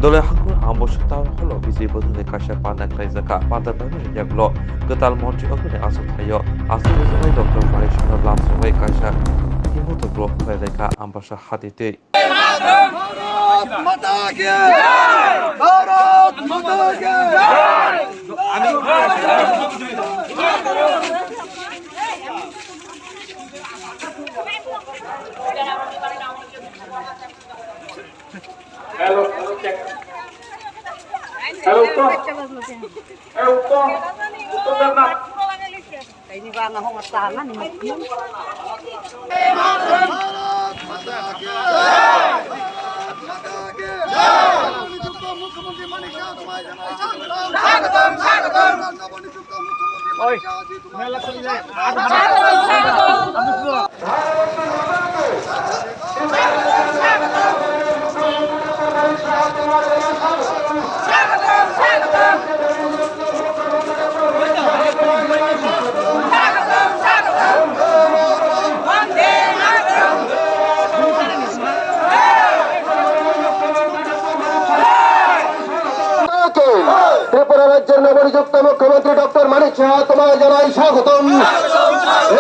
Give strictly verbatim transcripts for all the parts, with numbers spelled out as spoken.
Dole hangkor ambo swtang holo B J P ni kaisa panda khlaijak kha. Panda bagwi yagulo kwtal montri ogini aswk thaio aswk rijak bai Doctor Manik Saha lamsogwi kaisa himuthuklok khlai lai kha Ambasa hati twi. Bharat माता की जय। भारत माता की जय। Hello, hello, check. Hello, Uttam. Hello, Uttam. Uttam Debnath. Kaini ba nga hong ata nga ni. Oi, mela chali jai. Tripura rajyar noboniyukto mukhyamantri Doctor Manik Saha, তোমায় জানাই স্বাগতম।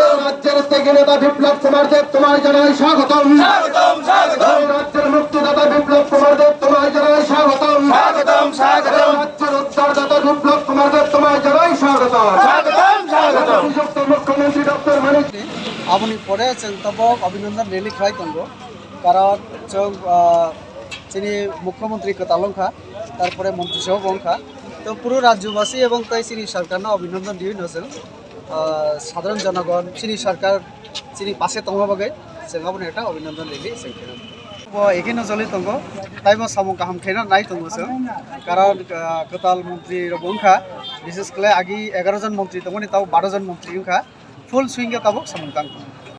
এই রাজ্যের ত্যাগী নেতা বিপ্লব কুমার দেব, তোমায় জানাই স্বাগতম। এই রাজ্যের মুক্তিদাতা বিপ্লব কুমার দেব, তোমায় জানাই স্বাগতম। স্বাগতম, স্বাগতম। এই রাজ্যের উদ্ধারদাতা বিপ্লব কুমার দেব, তোমায় জানাই স্বাগতম। স্বাগতম, স্বাগতম। নবনিযুক্ত মুখ্যমন্ত্রী ডক্টর মানিক Aboni pore chwng tabuk abhinandan rally khlai tongo, karon chwng, ah, chini mukhyamantri kwtal wngkha, tarpore montri saha bo wngkha. To puro rajyobasi ebong tai chini sarkarno abhinandan riwi no chwng, ah, sadharan jonogon chini sarkar chini pase tongma bagwi chwng aboni ekta abhinandan rally chwng khainai. Bo ekheno joli tongo, taibo samung kaham khaina nai tongo chwng, karon, ah, kwtal montri rok wngkha, bishes khlai agi egaroh jon montri tongmani tabo baroh jon montri wngkha, full swing o tabuk samung tang tongo.